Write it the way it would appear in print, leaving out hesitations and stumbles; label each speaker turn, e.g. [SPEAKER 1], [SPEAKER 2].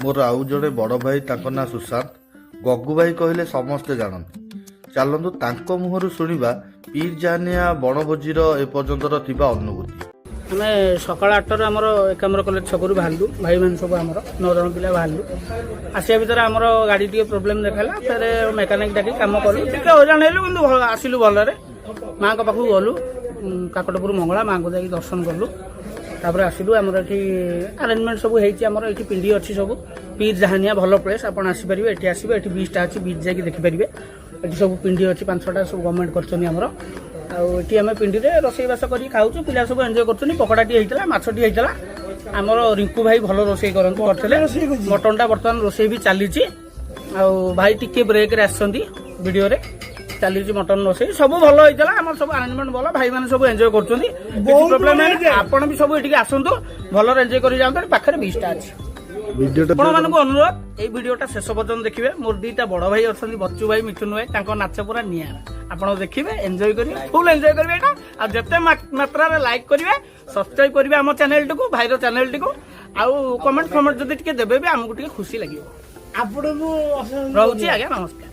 [SPEAKER 1] ମୋର ଆଉ ଜଣେ ବଡ଼ ଭାଇ, ତାଙ୍କ ନାଁ ସୁଶାନ୍ତ। ଗଗୁ ଭାଇ କହିଲେ ସମସ୍ତେ ଜାଣନ୍ତି। ଚାଲନ୍ତୁ, ତାଙ୍କ ମୁହଁରୁ ଶୁଣିବା ପୀର ଜାହାନିଆ ବଣଭୋଜିର ଏପର୍ଯ୍ୟନ୍ତର ଥିବା ଅନୁଭୂତି।
[SPEAKER 2] ଆମେ ସକାଳ 8ଟାରୁ ଆମର ଏକାମ୍ର କଲେଜ ଛକରୁ ବାହାରିଲୁ। ଭାଇମାନେ ସବୁ ଆମର 9 ଜଣ ପିଲା ବାହାରିଲୁ। ଆସିବା ଭିତରେ ଆମର ଗାଡ଼ି ଟିକେ ପ୍ରୋବ୍ଲେମ୍ ଦେଖାଲା। ଫେରେ ମେକାନିକ ଡାକି କାମ କଲୁ। ଟିକେ ହଇରାଣ ହେଲୁ, କିନ୍ତୁ ଆସିଲୁ ଭଲରେ। ମାଆଙ୍କ ପାଖକୁ ଗଲୁ, କାକଟପୁର ମଙ୍ଗଳା ମାଆଙ୍କୁ ଯାଇକି ଦର୍ଶନ କଲୁ। ତାପରେ ଆସିଲୁ। ଆମର ଏଠି ଆରେଞ୍ଜମେଣ୍ଟ ସବୁ ହେଇଛି। ଆମର ଏଠି ପିଣ୍ଡି ଅଛି ସବୁ। ପୀର ଜାହାନିଆ ଭଲ ପ୍ଲେସ୍, ଆପଣ ଆସିପାରିବେ। ଏଠି ଆସିବେ, ଏଠି ବିଚ୍ଟା ଅଛି, ବିଚ୍ ଯାଇକି ଦେଖିପାରିବେ। ଏଠି ସବୁ ପିଣ୍ଡି ଅଛି ପାଞ୍ଚ ଛଅଟା, ସବୁ ଗଭର୍ଣ୍ଣମେଣ୍ଟ କରିଛନ୍ତି ଆମର। ଆଉ ଏଠି ଆମେ ପିଣ୍ଡିରେ ରୋଷେଇବାସ କରିକି ଖାଉଛୁ। ପିଲା ସବୁ ଏନ୍ଜୟ କରୁଛନ୍ତି। ପକୋଡ଼ାଟି ହେଇଥିଲା, ମାଛଟି ହେଇଥିଲା। ଆମର ରିଙ୍କୁ ଭାଇ ଭଲ ରୋଷେଇ କରନ୍ତି, କରିଥିଲେ। ମଟନଟା ବର୍ତ୍ତମାନ ରୋଷେଇ ବି ଚାଲିଛି। ଆଉ ଭାଇ ଟିକେ ବ୍ରେକ୍ରେ ଆସିଛନ୍ତି ଭିଡ଼ିଓରେ। ଚାଲିଛି ମଟନ ରୋଷେଇ। ସବୁ ଭଲ ହେଇଥିଲା। ଆମର ସବୁ ଆରେଞ୍ଜମେଣ୍ଟ ଭଲ। ଭାଇମାନେ ସବୁ ଏନ୍ଜୟ କରୁଛନ୍ତି, କିଛି ପ୍ରୋବ୍ଲେମ ନାହିଁ। ଆପଣ ବି ସବୁ ଏଠିକି ଆସନ୍ତୁ, ଭଲରେ ଏନ୍ଜୟ କରି ଯାଆନ୍ତୁ। ଏଠି ପାଖରେ ବିଚ୍ଟା ଅଛି।
[SPEAKER 1] ଭିଡ଼ିଓଟା
[SPEAKER 2] ଆପଣମାନଙ୍କୁ ଅନୁରୋଧ, ଏଇ ଭିଡ଼ିଓଟା ଶେଷ ପର୍ଯ୍ୟନ୍ତ ଦେଖିବେ। ମୋର ଦିଟା ବଡ ଭାଇ ଅଛନ୍ତି, ବଚ୍ଚୁ ଭାଇ, ମିଥୁନ ଭାଇ। ତାଙ୍କ ନାଚ ପୁରା ନିଆରା। ଆପଣ ଦେଖିବେ, ଏନ୍ଜୟ କରିବେ, ଫୁଲ୍ ଏନ୍ଜୟ କରିବେ ଏଇଟା। ଆଉ ଯେତେ ମାତ୍ରାରେ ଲାଇକ୍ କରିବେ, ସବସ୍କ୍ରାଇବ କରିବେ ଆମ ଚ୍ୟାନେଲଟିକୁ, ଭାଇର ଚ୍ୟାନେଲଟିକୁ, ଆଉ କମେଣ୍ଟ ଫମେଣ୍ଟ ଯଦି ଟିକେ ଦେବେ ବି ଆମକୁ ଟିକେ ଖୁସି ଲାଗିବ।
[SPEAKER 3] ଆପଣଙ୍କୁ
[SPEAKER 2] ରହୁଛି ଆଜ୍ଞା, ନମସ୍କାର।